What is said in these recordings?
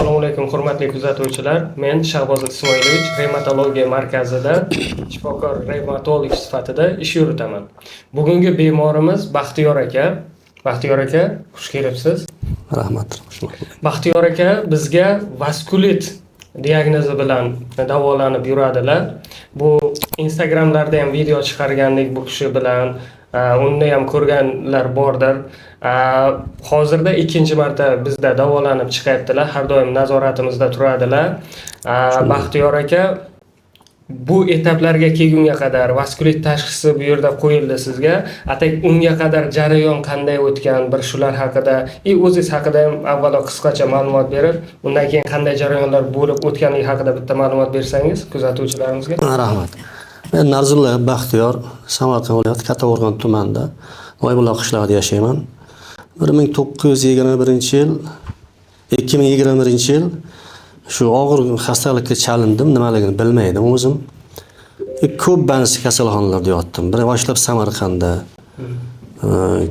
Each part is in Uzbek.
Assalomu alaykum, hurmatli kuzatuvchilar. Men Shahboz Ismoilovich, revmatologiya markazida shifokor revmatolog sifatida ish yuritaman. Bugungi bemorimiz Baxtiyor aka. Baxtiyor aka, xush kelibsiz. Rahmat. Baxtiyor aka bizga vaskulit diagnozi bilan davolanib yuradilar. Bu Instagramlarda ham video chiqargandik bu kishi bilan. Unda ham ko'rganlar bordir. Hozirda ikkinchi marta bizda davolanib chiqyaptilar. Har doim nazoratimizda turadilar. Baxtiyor aka, bu etaplarga kelgunga qadar vaskulit tashxisi bu yerda qo'yildi sizga. А так unga qadar jarayon qanday o'tgan, bir shular haqida и o'zingiz haqida ham avvalo qisqacha ma'lumot berib, undan keyin qanday jarayonlar bo'lib o'tganligi haqida bitta ma'lumot bersangiz kuzatuvchilarimizga. Rahmat. Men Narzullayev Baxtiyor, Samarqand viloyati Kattaqo'rg'on tumanida Oybuloq qishlog'ida yashayman. 1921-yil, 2021-yil shu og'ir xastalikka chalindim, nimaligini bilmaydim o'zim. Ko'p bansi kasalxonalarda yotdim. Bir boshlab Samarqandda,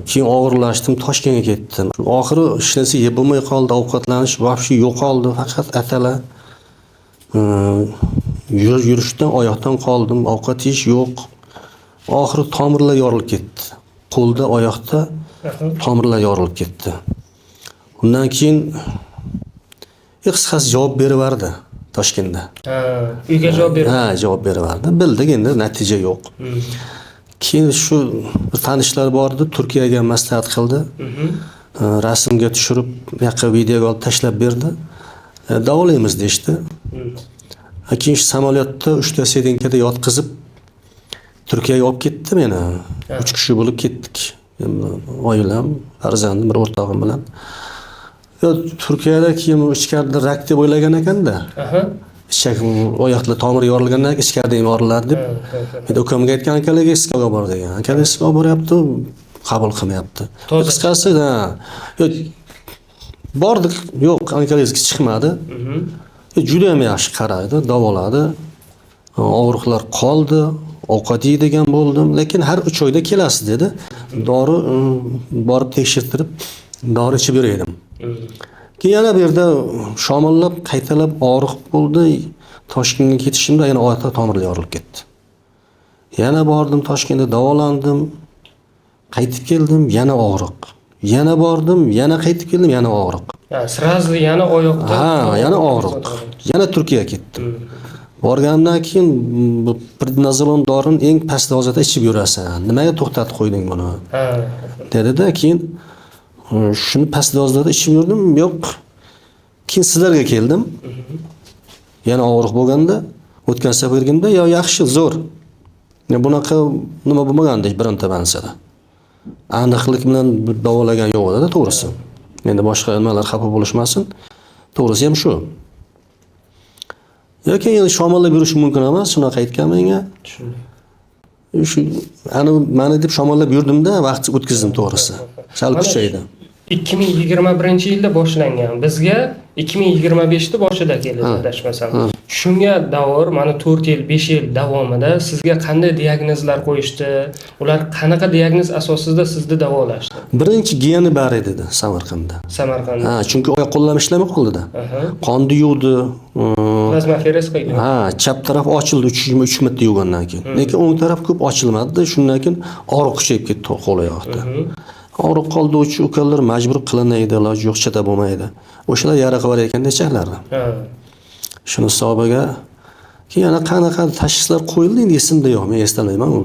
keyin og'irlashdim, Toshkentga ketdim. Oxiri hech narsa yeb bo'lmay qoldi, ovqatlanish вообще yo'qoldi, faqat atala. Yurishdan oyoqdan qoldim, ovqat yeyish yo'q. Oxiri tomirlar yorilib ketdi. Qo'lda, oyoqda tomirlar yorilib ketdi. Undan keyin qisqasi javob beraverdi Toshkentda. Ha, uyga javob berib. Ha, javob beraverdi. Bildik, endi natija yo'q. Keyin shu bir tanishlar bor edi, Turkiyaga maslahat qildi. Rasmga tushirib, bu yoqqa videoga olib tashlab berdi. Davolaymiz deyishdi. Keyin shu samolyotda uchta сединка da yotqizib Turkiyaga olib ketdi meni. Uch kishi bo'lib ketdik. Oilam, farzandim, bir o'rtog'im bilan. Yo, Turkiyada keyin ichkarida rak deb o'ylagan ekanda. Ichak oyoqda tomir yorilgandan keyin ichkarida ham yoriladi deb. Endi ukamga aytgan, onkologическийga olib bor degan. Onkologическийga olib boryapti, qabul qilmayapti. Toza. Qisqasi, ha. Yo, bordik, yo'q, onkologический chiqmadi. Juda ham yaxshi qaradi, davoladi. Og'riqlar qoldi, ovqat yeydigan bo'ldim, lekin har 3 oyda kelasiz dedi. Dori borib tekshirtirib, dori ichib yuraydim. Keyin yana bu yerda shamollab, qaytalab og'riq bo'ldi. Toshkentga ketishimda yana oyoqda tomirlar yorilib ketdi. Yana bordim Toshkentda davolandim. Qaytib keldim, yana og'riq. Yana bordim, yana qaytib keldim, yana og'riq. Ha, сразу yana oyoqda. Ha, yana og'riq. Yana Turkiyaga ketdim. Borganimdan keyin bu prednizolon dorini eng past dozada ichib yurasan. Nimaga to'xtatib qo'yding buni? Dedi-da, keyin shuni past dozada ichib yurdim, yo'q. Keyin sizlarga keldim. Yana og'riq bo'lganda, o'tgan safargimda yo yaxshi, zo'r. Ya bunaqa nima bo'lmagandi bironta mansada. Aniqlik bilan davolagan yo'q edi, to'g'risi. Endi boshqa nimalar xafa bo'lishmasin. To'g'risi ham shu. Yoki endi shamollab yurish mumkin emas, shunaqa aytgan menga. Tushundim. Shu ani mani deb shamollab yurdimda, vaqt o'tkazdim to'g'risi. Sal Mana kuchaydi. 2021-yilda boshlangan. Bizga 2025da boshida keldi, adashmasam. Shunga davr, mana 4 yil, 5 yil davomida sizga qanday diagnozlar qo'yishdi? Ular qanaqa diagnoz asosida sizni davolashdi? Birinchi geni bor edi dedi Samarqandda. Samarqandda. Ha, chunki oyoq qo'llam ishlamay qoldida. Qonni yuvdi. Plazmaferez qilgan. Ha, chap taraf ochildi 3 marta yuvgandan keyin. Lekin o'ng taraf ko'p ochilmadi. Shundan keyin og'riq kuchayib ketdi qo'l oyoqda. Og'riq qoldiruvchi ukollar majbur qilinadi, iloji yo'q, chidab bo'lmaydi. O'shalar yara qilib ekanda ichaklarni. Shuni hisobiga keyin yana qanaqa tashxislar qo'yildi, endi esimda yo'q, men eslolmayman, u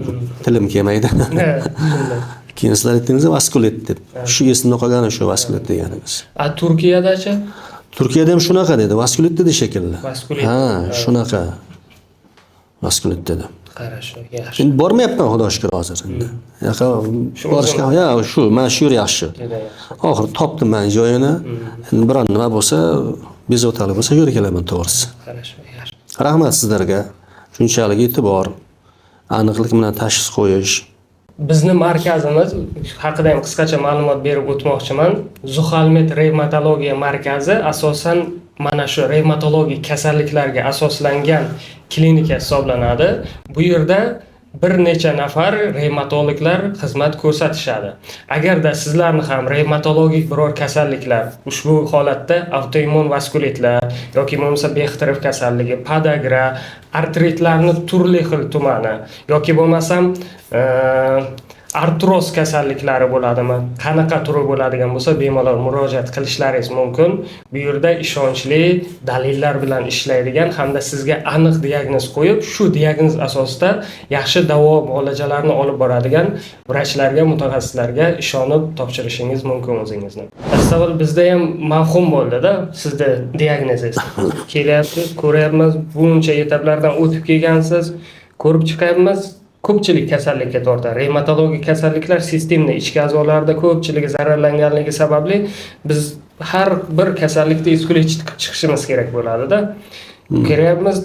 tilim kelmaydi. Ha, tushundim. Keyin sizlar aytdingiz vaskulit deb. Shu esimda qolgani shu vaskulit deganingiz. А Turkiyadachi? Turkiyada ham shunaqa dedi, vaskulit dedi shekilli. Vaskulit. Ha, shunaqa. Vaskulit dedi. Хорошо, yaxshi. Endi bormayapman, xudo shukr, hozir endi. Yoqa Shu borishga, ya shu, mana shu yer yaxshi. Juda yaxshi. Oxiri topdim man joyini. Endi biron nima bo'lsa, bezovtalik bo'lsa, yo'l kelaman to'g'risi. Хорошо, yaxshi. Rahmat sizlarga. Shunchalik e'tibor, aniqlik bilan tashxis qo'yish. Bizni markazimiz haqida ham qisqacha ma'lumot berib o'tmoqchiman. Zuhalmed revmatologiya markazi asosan mana shu revmatologik kasalliklarga asoslangan klinika hisoblanadi. Bu yerda Bir necha nafar revmatologlar xizmat ko'rsatishadi. Agarda sizlarni ham revmatologik biror kasalliklar, ushbu holatda avtoimmun vaskulitlar yoki bo'lmasa Bexterev kasalligi, podagra, artritlarni turli xil tumani yoki bo'lmasam artroz kasalliklari bo'ladimi, qanaqa turi bo'ladigan bo'lsa, bemalol murojaat qilishlaringiz mumkin. Bu yerda ishonchli dalillar bilan ishlaydigan hamda sizga aniq diagnoz qo'yib, shu diagnoz asosida yaxshi davo muolajalarni olib boradigan vrachlarga, mutaxassislarga ishonib topshirishingiz mumkin o'zingizni. Avval bizda ham mavhum bo'ldi-da sizni diagnozingiz. Kelyapsiz, ko'ryapmiz, buncha etaplardan o'tib kelgansiz, ko'rib chiqyapmiz. Ko'pchilik kasallikka tortadi. Revmatologik kasalliklar sistemni ichki a'zolarida ko'pchiligi zararlanganligi sababli biz har bir kasallikda исключить qilib chiqishimiz kerak bo'ladida. Kiryapmiz,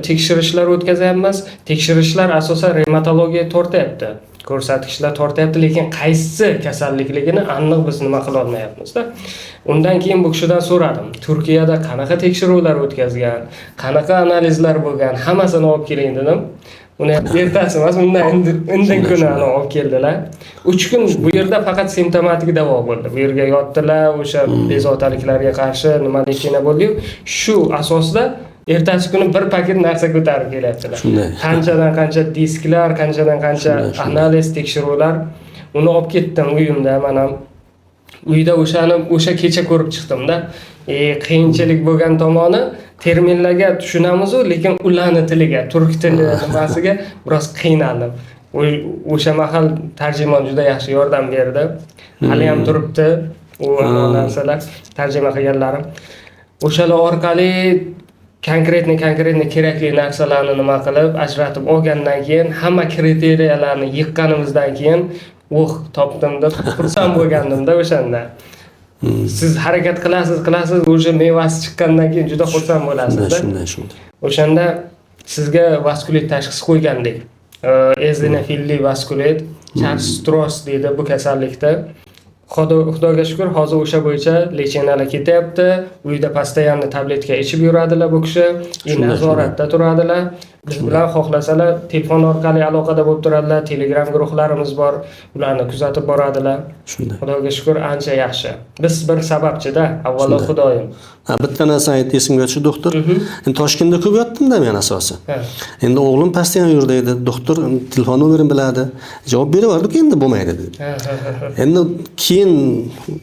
tekshirishlar o'tkazyapmiz. Tekshirishlar asosan revmatologiya tortyapti. Ko'rsatkichlar tortyapti, lekin qaysi kasallikligini aniq biz nima qila olmayapmiz-da. Undan keyin bu kishidan so'radim. Turkiyada qanaqa tekshiruvlar o'tkazgan, qanaqa analizlar bo'lgan, hammasini olib keling dedim. Uni ertasi emas, undan indin kuni olib keldilar. 3 kun bu yerda faqat simptomatik davo bo'ldi. Bu yerga yotdilar, o'sha bezovtaliklarga qarshi nima лечение bo'ldi-yu, shu asosida ertasi kuni bir paket narsa ko'tarib kelyaptilar. Shunday. Qanchadan qancha disklar, qanchadan qancha Shunday, shunday. analiz, tekshiruvlar. Uni olib ketdim uyimda, mana uyda o'shani o'sha kecha ko'rib chiqdimda. Qiyinchilik bo'lgan tomoni terminlarga tushunamiz-u, lekin ularni tiliga, turk tili nimasiga biroz qiynaldim. O'sha mahal tarjimon juda yaxshi yordam berdi. Hali ham turibdi u narsalar, tarjima qilganlarim. O'shalar orqali конкретный конкретный kerakli narsalarni nima qilib ajratib olgandan keyin, hamma kriteriyalarni yiqqanimizdan keyin, "Uh, topdim", deb xursand bo'lgandimda o'shanda. Siz harakat qilasiz, qilasiz, уже mevasi chiqqandan keyin juda xursand bo'lasizda. Shunday, shunday. O'shanda sizga vaskulit tashxisi qo'ygandik. Eozinofilli vaskulit, Churg-Strauss deydi bu kasallikda. Xudoga shukur, hozir o'sha bo'yicha лечения lar ketyapti. Uyda постоянно tabletka ichib yuradilar bu kishi. И nazoratda turadilar. Biz bilan xohlasalar telefon orqali aloqada bo'lib turadilar. Telegram guruhlarimiz bor, ularni kuzatib boradilar. Shunday. Xudoga shukur, ancha yaxshi. Biz bir sababchida, avvalo Xudoyim. Ha, bitta narsa ayt, esimga tushdi, doktor. Endi Toshkentda ko'p yotdim-da men asosan. Endi o'g'lim постоянно yurdi edi. Doktor telefon nomerini biladi. Javob beraverdik, endi bo'lmaydi dedi. Ha, ha, ha, ha. Endi keyin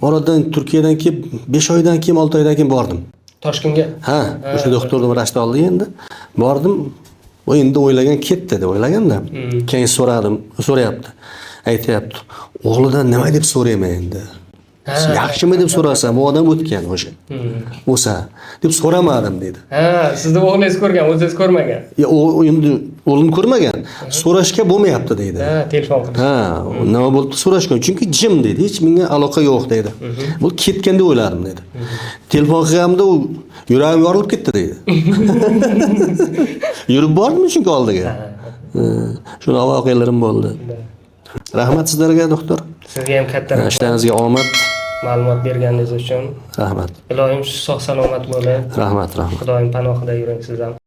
oradan Turkiyadan kelib 5 oydan keyin, 6 oydan keyin bordim. Toshkentga. Ha, o'sha doktorni vrachni oldiga endi bordim. U endi o'ylagan ketdi deb o'ylaganda. Keyin so'radim, so'rayapti. Aytyapti. O'g'lidan nima deb so'rayman endi? Yaxshimi deb so'rasam, u odam o'tgan o'sha. O'sa deb so'ramadim dedi. Ha, sizni o'g'lingiz ko'rgan, o'zingiz ko'rmagan. Ya u endi o'g'lim ko'rmagan. So'rashga bo'lmayapti deydi. Ha, telefon qilib. Ha, nima bo'ldi so'rashgan. Chunki jim deydi, hech menga aloqa yo'q deydi. Bu ketgan deb o'yladim deydi. Telefon qilganimda u yuragim yorilib ketdi deydi. Yurib bordim chunki oldiga. Shunaqa voqealarim bo'ldi. Rahmat sizlarga, doktor. Sizga ham katta rahmat. Ishlaringizga omad. Ma'lumot berganingiz uchun. Rahmat. Iloyim sog' salomat bo'lib, Rahmat, rahmat. Xudoyim panohida yuring siz ham.